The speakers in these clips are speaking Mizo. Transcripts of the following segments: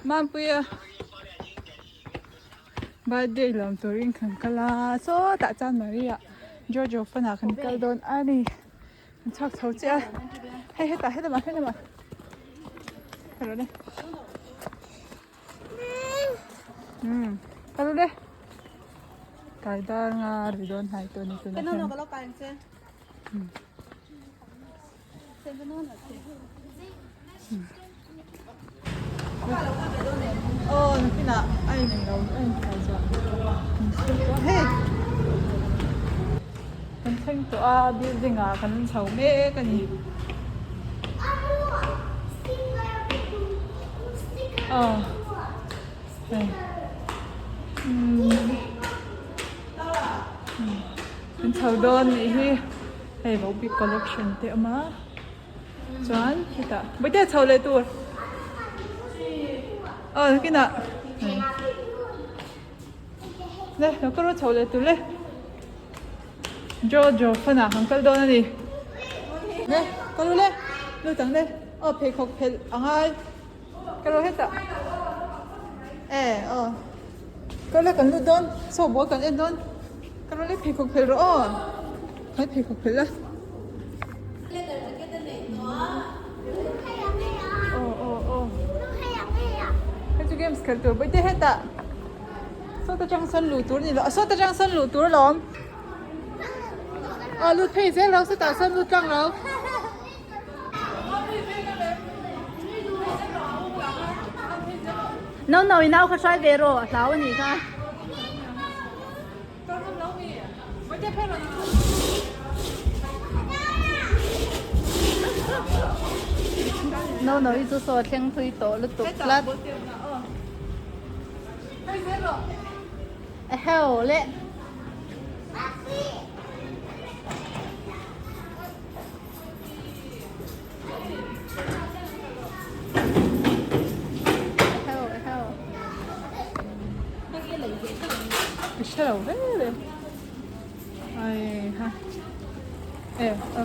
Mampuia birthday lawm turin kan kal a sawtah chuan Maria Jojo fan ah kan kal dawn a ni kan chhuak chho chiah a hei hetah helamah helamah ka rawn e umm ka rawn e tlai dar nga ri dawn hnai tawh a ni tunah hian. Aw nakinah a inenglo a inkhai zawh hei kan thleng tawh a building ah kan chho mek a ni aw hei umm kan chho dawn nih hi hei vohbik collection te a awm a chuan hetah bawihte chho leh tur aw nakinah le lo ka rawh chho leh tur le jojo fan ah kan kal dawn a ni le ka lu le lut ang le aw pheikhawk phelh a ngai ka rawh hetah e aw ka le kan lut dawn saw ball kan en dawn ka rawh le pheikhawk phelh rawh aw hai pheikhawk phelh la aw aw aw hei chu games khelh tur bawihte hetah sawta tang sawn luh tur a ni lo sawta tang sawn luh tur alawm aw lut phei zel lo sawtah sawn lut tlang lo. No no i nau kha hrai ve rawh a hlau a nih kha. No no i chu saw thleng thui tawh lutuk tlat. Eheu le. Hre lo ve ve ai ha e ờ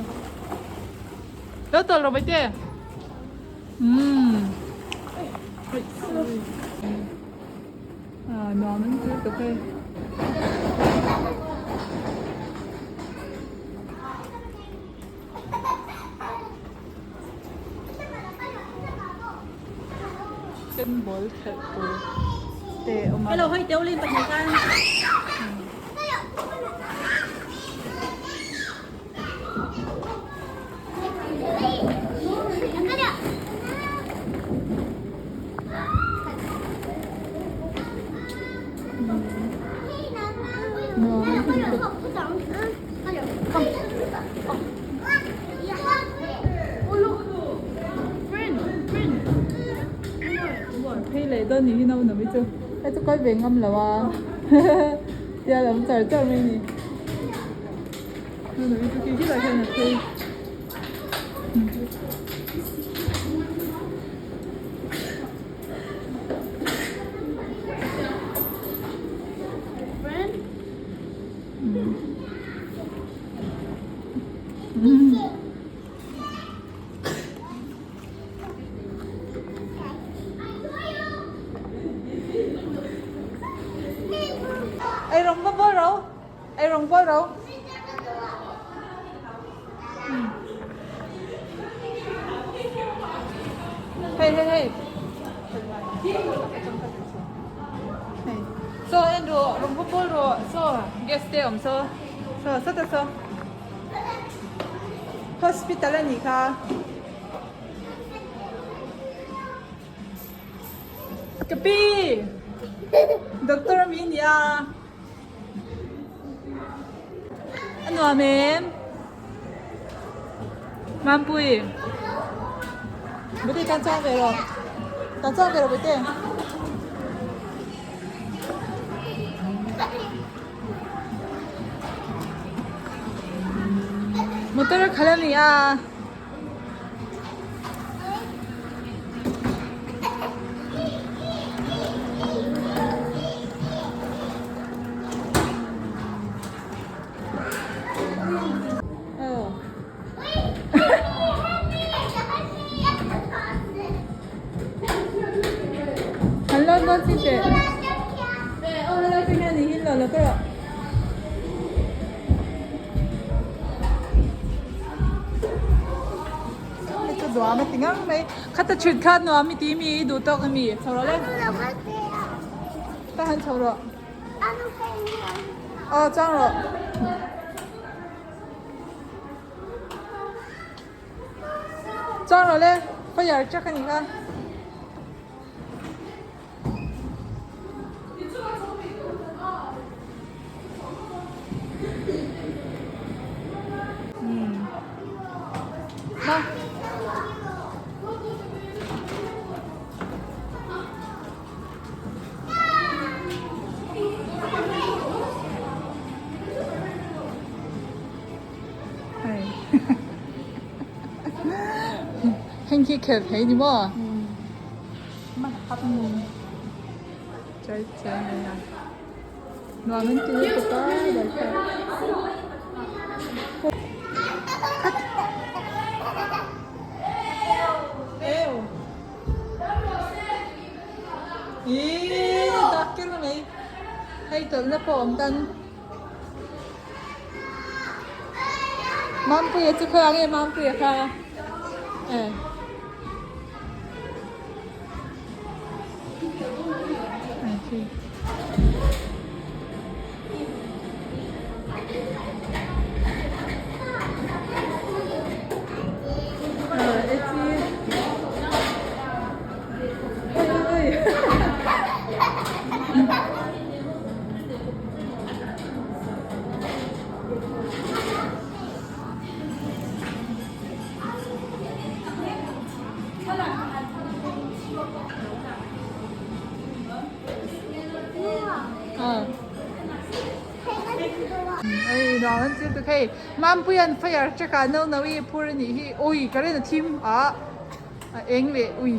lo tawh lo mai te umm à nuam an ti lutuk hei. Ken ball khelh tur te a awm a. Hello hei teu lin pahnih khan. Phei leh dawn ni hi no no hi chu hei chu kawi ve ngam lo a tia lo awm char char mai a ni no no hi chu khi khi lai hian a phei. Ei rawng va bawl ro ei rawng bawl ro hei hei hei hei saw en rawh rawng va bawl rawh saw gas te a awm saw saw sawta saw hospital a nih kha ka pi doctor a mi nia a nuam em Mampui bute tan chuang ve rawh tan chuang ve rawh bute. Motor a khalh a ni a. Dawn dawn chin teh. Aw helai te hian i hil lo lo ka rawh. Hei chu nuam a ti ngang mai. Khata thut kha nuam i ti mi i duh tawk ami? Chho rawh le. Ta han chho rawh. Aw chuang rawh. Chuang rawh le. Fire truck a ni kha. Heng khi khelh thei ni maw? Chai chai mai a. Nuam an ti lutuk a daih kha. Ih dak ker mai. Hei tawlhna pawh awm tan. Mampuia chu khawiah nge Mampuia kha? Eh. Ei nuam an chil tuk hei Mampuia'n fire truck ah no no i phur a nih hi ui current a thim ah a eng leh ui.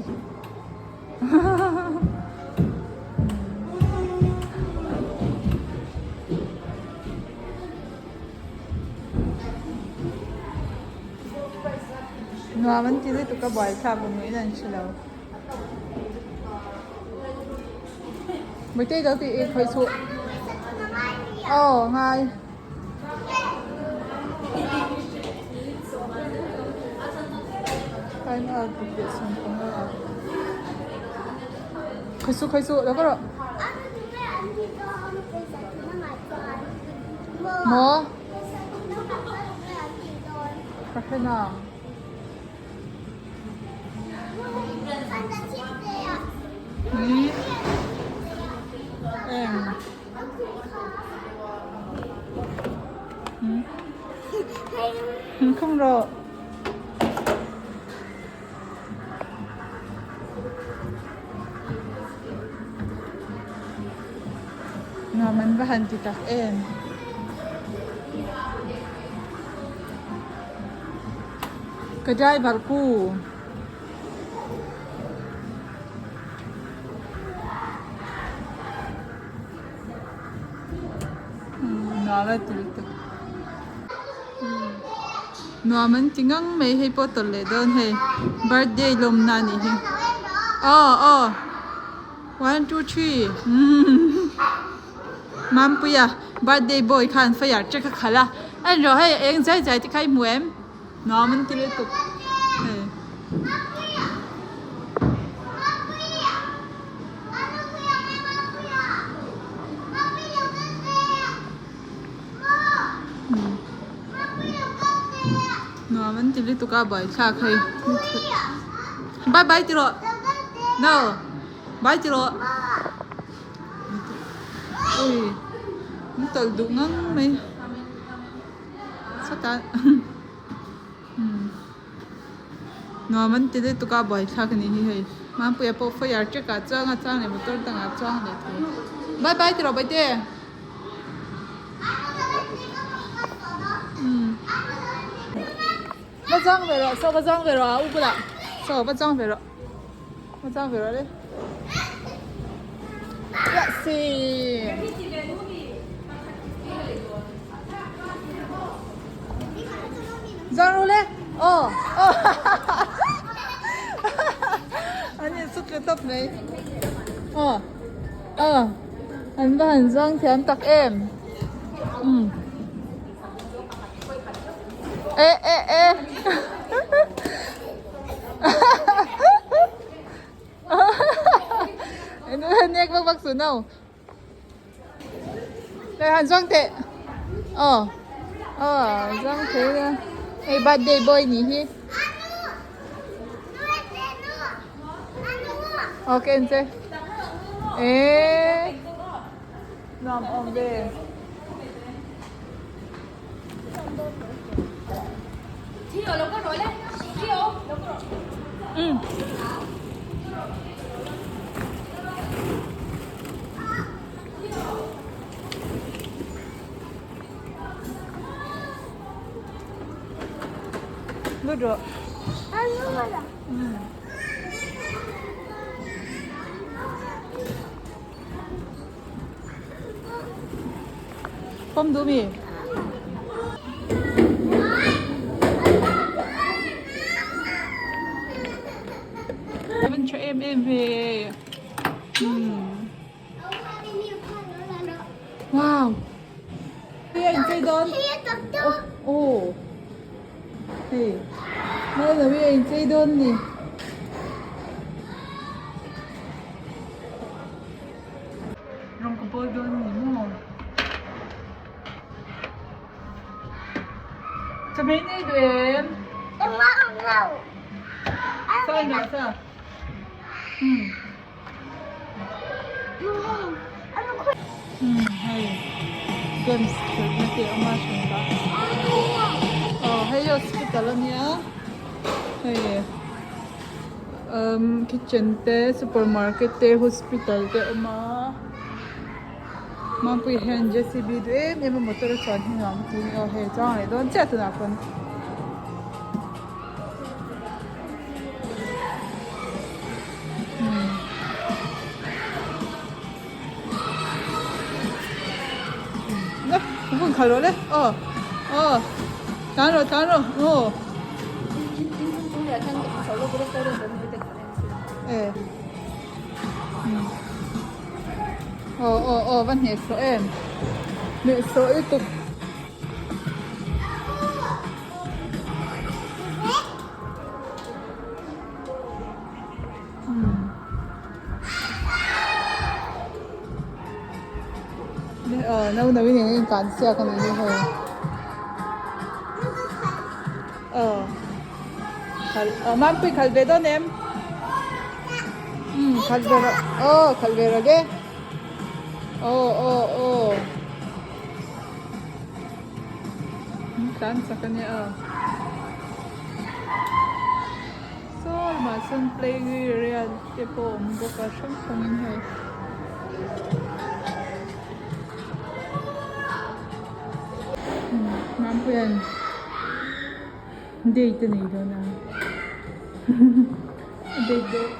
Nuam an ti lutuk a buaithlak awm ngeiin an hre lo. Mawitei lo tih i khawih chhuh. Aw ngai. Time out Khawih suh khawih suh lo ka rawh. Maw? Ka hre nang. Không rồi. Nuam an va han ti tak em. Ka driver ku. Nuam a ti lutuk. Nuam an ti ngang mai hei pawh tawlh leh dawn hei birthday lawmna a nih hi aw aw one two three Mampuia birthday boy khan fire truck a khalh a en rawh hei eng zai zai te kha i hmu em nuam an ti lutuk hei. Nuam an ti lutuk a buaithlak hei bye bye ti rawh no bye ti rawh ui an tawlh duh ngang mai sawtah Nuam an ti lutuk a buaithlak a nih hi hei. Mampuia pawh fire truck ah chuang a chuang leh motor dangah chuang leh thei. Bye bye ti rawh Baite. Va chuang ve rawh saw va chuang ve rawh a u bulah saw va chuang ve rawh va chuang ve rawh le. Yahsi. Zang ru le aw aw an in sut le tawp mai Aw aw an va han zuang thiam tak em umm eh eh eh nek vak vak su no Đây han zuang teh aw aw zuang thei a hei birthday boy nih hi aw ka en che eh nuam awm ve. Umm. Lut rawh. Umm. Pawm duh mi? An tha em em ve. Umm. Wow. Hei a inchei dawn. Oh. Hei. Nau lo hi a inchei dawn ni. Rawng ka bawl dawn a ni maw? Chawhmeh in ei duh em? Sa in dah sa. Hmm. Hmm, hei games khelhna te a awm a hran pah. Aw hei hospital a nia hei. Umm kitchen te supermarket te hospital te a awm a Mapuii hian J C B duh em em a motor a chuan hi nuam a ti a ni aw hei a chuang leh dawn chiah tunah pawn. Hun khalh rawh le aw aw tlan rawh tlan rawh aw. E aw aw aw va hneh sawh em hneh sawh lutuk. Aw no no in eng kan siak a ni hi hei. Aw khalh aw Mampui khalh ve dawn em? Umm khalh ve rawh aw khalh ve rawh ge aw aw aw tlan chak a nia aw saw lamah sawn play area te pawh a awm bawk a hrang hrangin hei. Mampuia'n date a nei dawn a a date dawn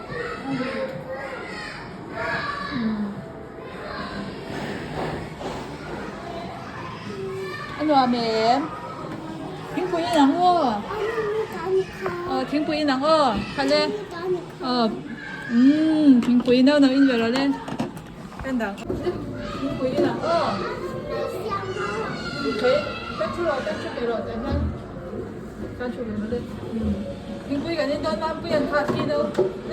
a nuam em thingpui in ang aw aw thingpui in ang aw khalh e aw umm thingpui no no in ve rawh le. En dang thingpui in ang aw thei ka thu rawh ka thu ve rawh tah hian ka thu ve rawh le thingpui kan in dawn mampui an thah thi lo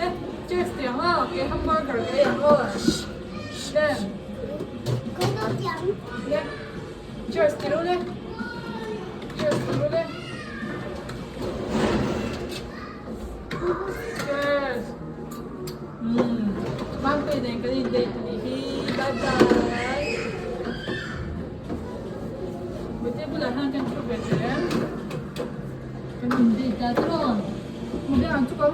e cheers tih ang aw ke hamburger ka ei ang aw le le cheers ti ru le cheers ti ru le Cheers! Umm Mangpui nen kan in date anih hi bye bye Bute bulah hian kan thu ve thei em kan in date ta tawh Mawbe ang chu ka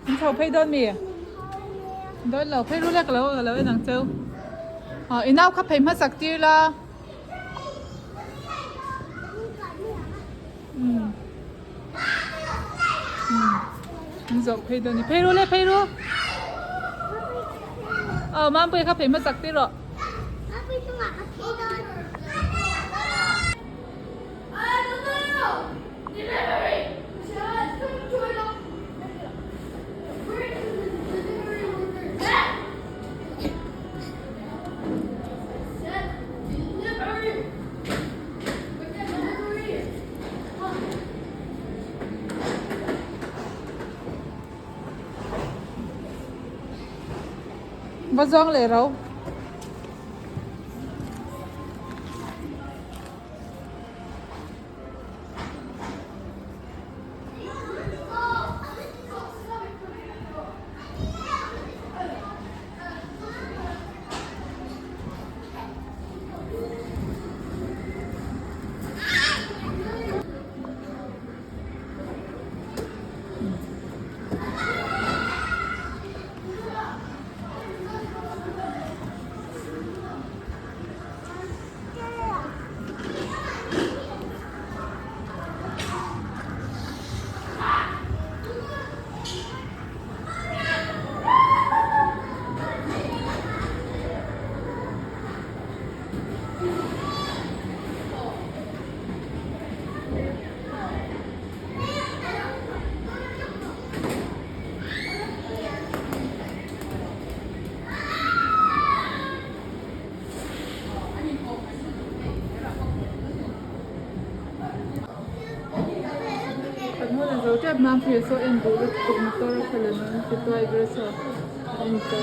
In chho phei dawn mi? Dawn lo phei ru lek lo ka lo en ang cheu. Aw i nau kha phei hmasak tir la. Umm umm an zawh phei dawn ni phei ru le phei ru. Aw Mampuia kha phei hmasak tir rawh. Va zawng leh ro. Kan hmun a zo tep nan phei saw en duh lutuk motor a khalh an ti tuai ber saw a en ta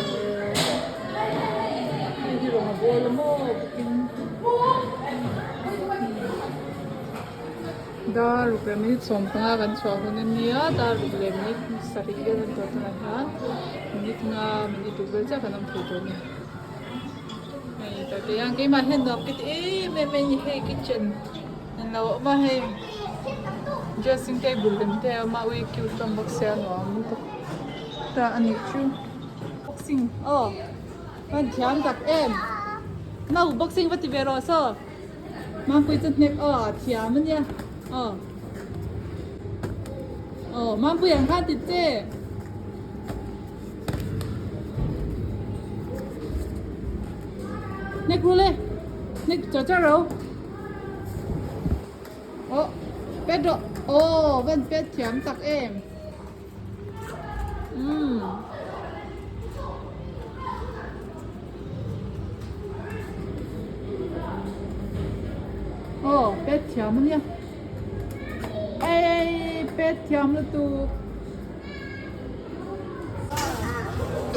hei hi rawng a bawl a maw bawkin dar ruk leh minute 15 kan chhuah hun a nia dar ruk leh minute sarih vel an tawh tunah hian minute nga minute ruk vel chiah kan awm thei tawh a ni. Hei tah te hian keimah hian nuam ka ti em em a ni hei kitchen an lo awm a hei dressing table lem te a awm a ui cute hlawm bawk sia nuam lutuk ta a nih chu boxing aw a thiam tak em no boxing va ti ve rawh saw Mampui chu hnek aw a thiam a nia aw aw Mampui ang khan ti che. Hnek ru le hnek char char ro aw pet rawh aw van pet thiam tak em umm aw pet thiam ania ei pet thiam lutuk.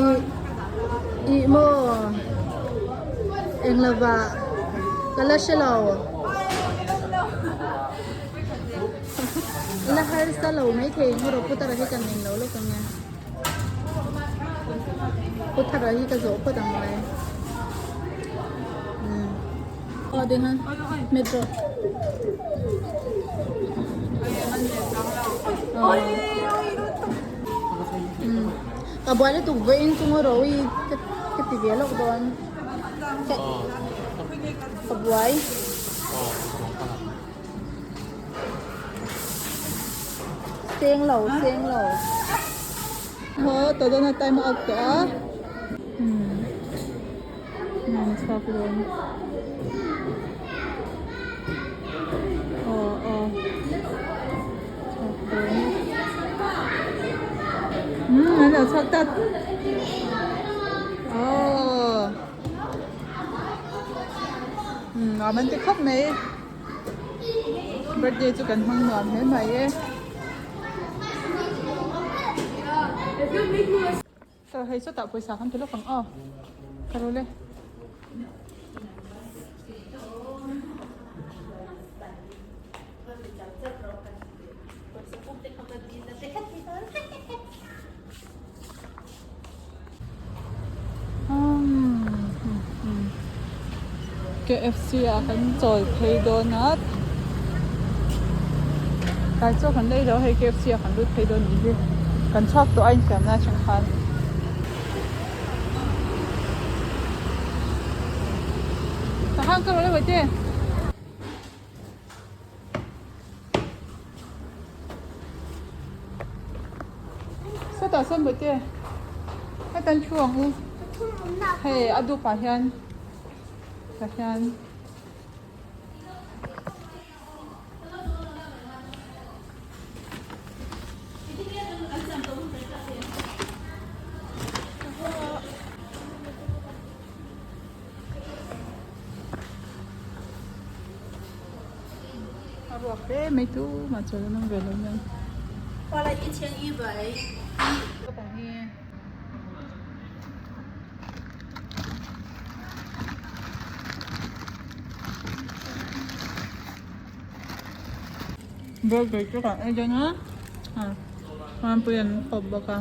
Ih ih maw eng lova ka la hre lo la harsa lo mai thei eng erawh putara hi kan eng lo lawk ang e putara hi ka zawh phawt ang mai umm aw ding a metro Ka buai lutuk vawiin chu ngaw rawh i ka ti ve lawk dawn ka buai. Seng lo seng lo. Haw tawh dawn a time a up tawh a. Nan chhuak dawn. Aw aw. Chhuak dawn. Hmm, an lo chhuak ta. Aw. Hmm, nuam an ti khawp mai. Birthday chu kan hmang nuam hle mai e. Sir hei sawtah pawisa kan ti lawk ang aw ka rul e. KFC ah kan chawl phei dawn a tlai chaw kan lei lo hei KFC ah kan lut phei dawn nih hi kan chhuak tawh a infiamna atang khan. Tahan ka rawh le te. Sawtah sawn bawihte hetan thu ang u hei a dup ah hian tah hian. A ruak hle mai tu mah chuan an awm ve lo nen. Burger chu kan ei dawn a Mampui an khawp bawk a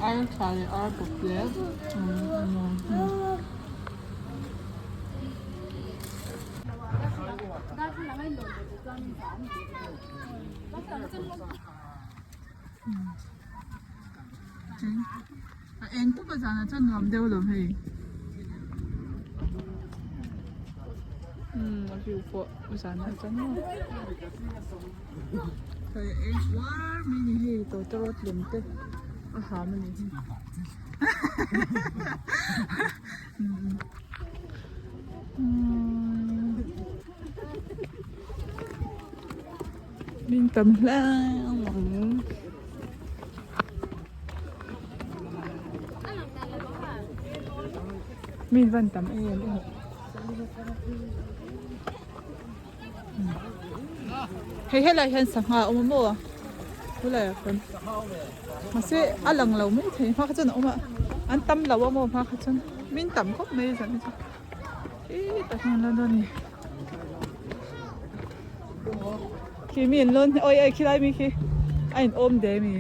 ar tha leh ar bawp leh A eng pup a zanah chuan nuam deuh lo hei umm a view pawh zanah chuan maw hei eng uar mai ni hei tawtawrawt lem te a ham a ni hi umm min tam hle ang. Mi van tam em em hei helai hian sangha a awm a maw helai ah khan mahse a lang lo mai thei hma kha chuan a awm a an tam lo a maw hma kha chuan min tam khawp mai zan hi chu ih tak hian an la dawn a ni khi mi an lawn awi awi khilai mi khi a in awm de mi.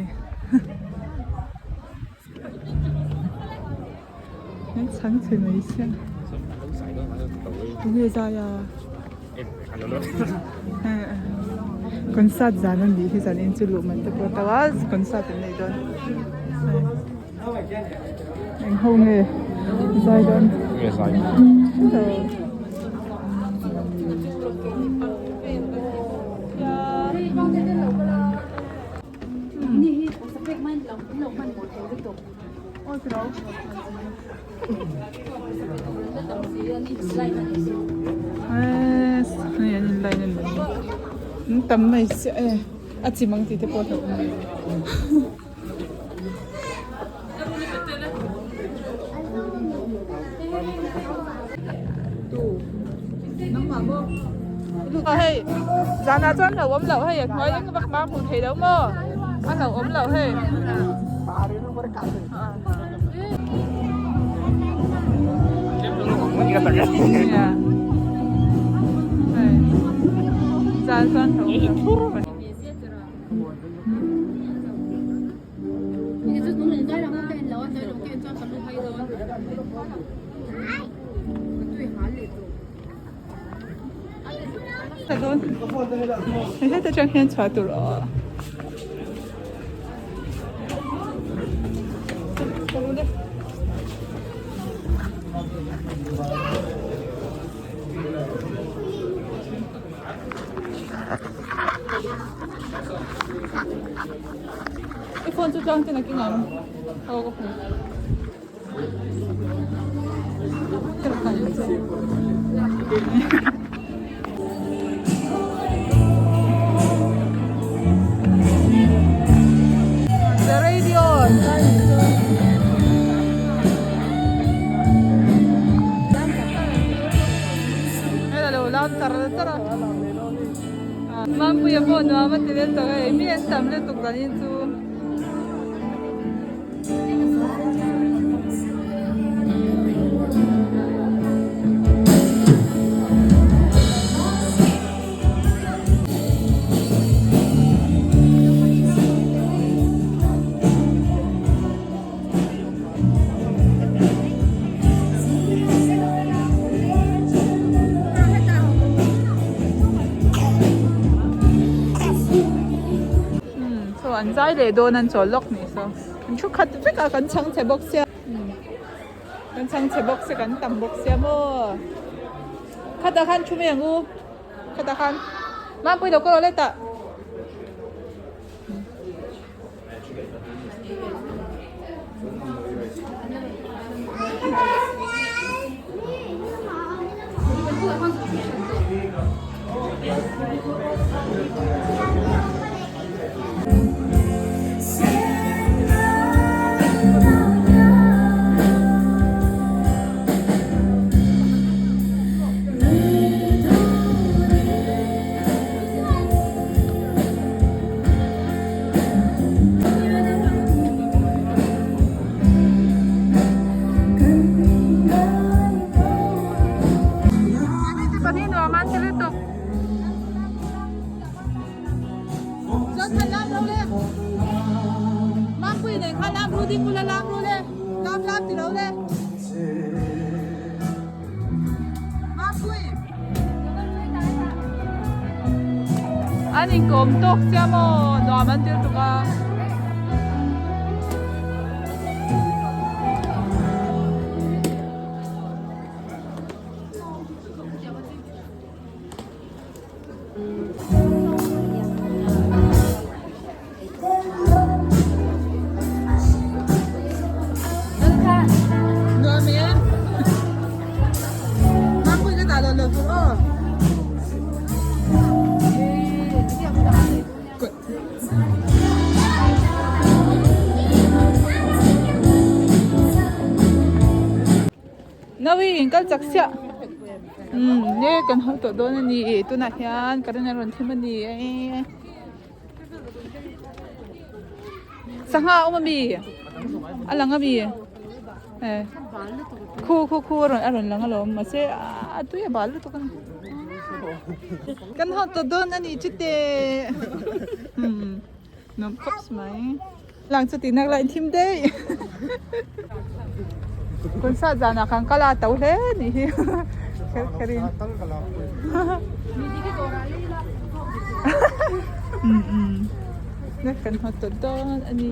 An chhang chhe mai sia. Tunge zai a? Concert zan an nih hi zan in chu luh man te pawh a to a concert an nei dawn. Eng ho nge zai dawn? Hei an in line a ni an tam mai chiah e a chim ang tih te pawh a hlauh awm hei zanah chuan hlauh awm loh hei a hnuai eng vak hma hmuh theih loh maw a hlauh awm loh hei. Zan chuan hlauh awm loh. Hei heta tang hian chhuah tur aw. I phone chu tlang ten a keng ang aw ka hmu. The radio. Mampuia pawh nuam a ti leh tawh hei mi an tam lutuk zanin chu. Saw an zai leh dawn an chawl lawk nih saw an thu khat vek a kan chhang chhe bawk sia kan chhang chhe bawk sia kan tam bawk sia maw khatah khan thu mai ang u khatah khan Mampui lo ka rawh let ah. ding ula lam ru le lam lam ti lo le Mapui An inkawm tawk sia maw nuam an tir tuk a. Nuam e. Mapui ka dah lo lo tur aw. Good. Nawi in kal chak siah. Umm nge kan ho tawh dawn a ni tunah hian current a rawn thim a ni e. Sangha a awm a mi? A lang a mi? E khu khu khu a rawn a rawn lang alawm mahse a tui a bal lutuk a ni. Kan ho tawh dawn a ni chute. Umm nuam khawp mai. Lang chu tihnak lah in thim daih. Concert zanah khan kal a to hle nih hi kher kher in. Kan hawt tawh dawn a ni.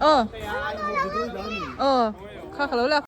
Aw aw kha ka lo la.